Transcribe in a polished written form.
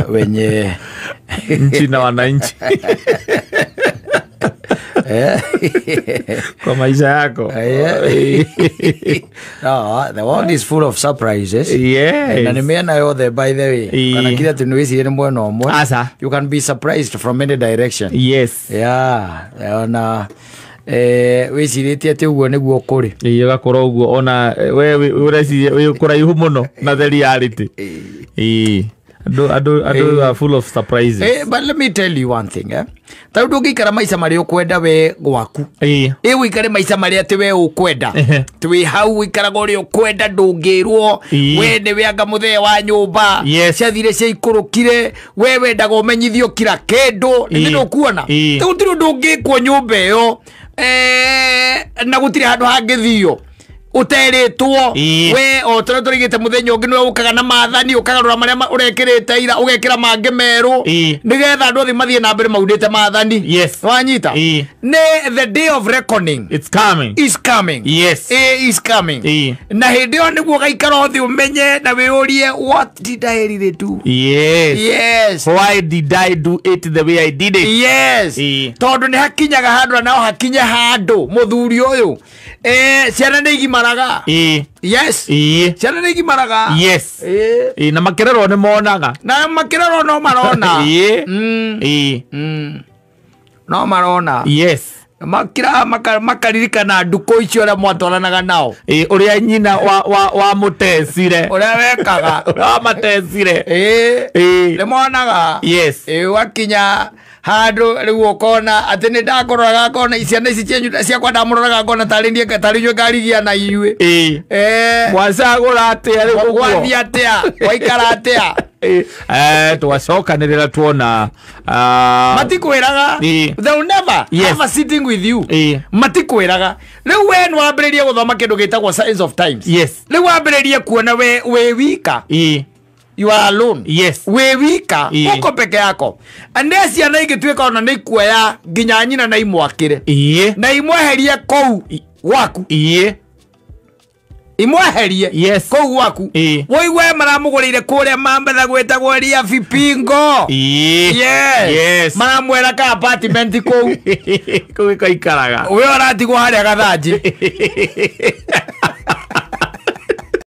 Wenye nchi na wananchi kwa maisha yako. No, the world is full of surprises. Yes. Na nĩ mĩena yothe, by the way. Kana kira atĩ nĩ wĩcirie nĩ mwena ũmwe. Aca. You can be surprised from any direction. Yeah, ona wĩcirĩtie atĩ ũguo nĩguo kũrĩ. Ĩĩ, ũgakorwo ũguo ona we ũreciria wĩ kũraihu mũno na the reality. Ĩĩ. Andũ are full of surprises. But let me tell you one thing, eh? Ta rĩu ndũngĩikara maica marĩa ũkwenda we gwaku. Ĩ ũikare maica marĩa atĩ we ũkwenda. Atĩ wĩ hau ũikaraga ũrĩa ũkwenda, ndũngĩrwo. We nĩwe anga mũthee wa nyũmba. Ciathire ciaikũrũkire, we wendaga ũmenyithio kila kĩndũ. Nĩ ndũkuona. Rĩu gũtirĩ ũndũ ũngĩkwo nyũmba ĩyo, na gũtirĩ handũ hangĩthio ũterĩtwo. We o tũrĩa tũrigĩte mũthenya ũngĩ, nĩwe ũkaga na maathani, ũkagarũra marĩa ũrekĩrĩte ira, ũgekĩra mangĩ merũ, nĩgetha andũ othe mathiĩ na mbere maunĩte maathani. Wanyita? Nĩ the day of reckoning. It's coming. Is coming. Is coming. Na hĩndĩ ĩyo nĩguo ũgaikara ũthĩ ũmenye na wĩyũrie, "What did I really do?" Yes. Why did I do it the way I did it? Tondũ nĩ hakinyaga handũ, na no hakinye handũ, mũthuri ũyũ, ciana nĩ igimaraga. Yes. Ciana nĩ igimaraga. Ĩĩ, na makĩrerwo nĩ monaga. Na makĩrerwo no marona. No marona. Makira makaririkana ndukũ icio ũrĩa mwatwaranaga nao. Ĩĩ, ũrĩa nyina wa mũtecire. Ũrĩa wekaga. Ũrĩa wamatecire. Nĩ monaga. Ĩĩ, wakinya handũ rĩu ũkona atĩ nĩ ndakũroraga ngona ciana ici cianyu ciakwa, ndamũroraga ngona tarĩ niĩ, tarĩ inyuĩ ngarigia na inyuĩ. Mwacagũra atĩa rĩu ũguo? Gwathiĩ atĩa, waikara atĩa? Twacokanĩrĩra tuona Matikwĩraga. They will never have a sitting with you. Matikwĩraga. Rĩu we nĩ wambĩrĩrie gũthoma kĩndũ gĩtagwo signs of times. Rĩu wambĩrĩrie kuona we wĩ wika. You are alone. Wĩ wika. Uko peke yako. Ande ciana ingĩtuĩka ona nĩ ikuoya nginya nyina na imwakĩre na imweherie kũu gwaku, imweherie kũu gwaku, wũigue maramũgũrĩire kũrĩa Mambetha gwĩtagwo Ria Vipingo. Maramwĩra ka apartment kũu. Kũu ĩkaikaraga. We ũratigwo harĩa gathanji.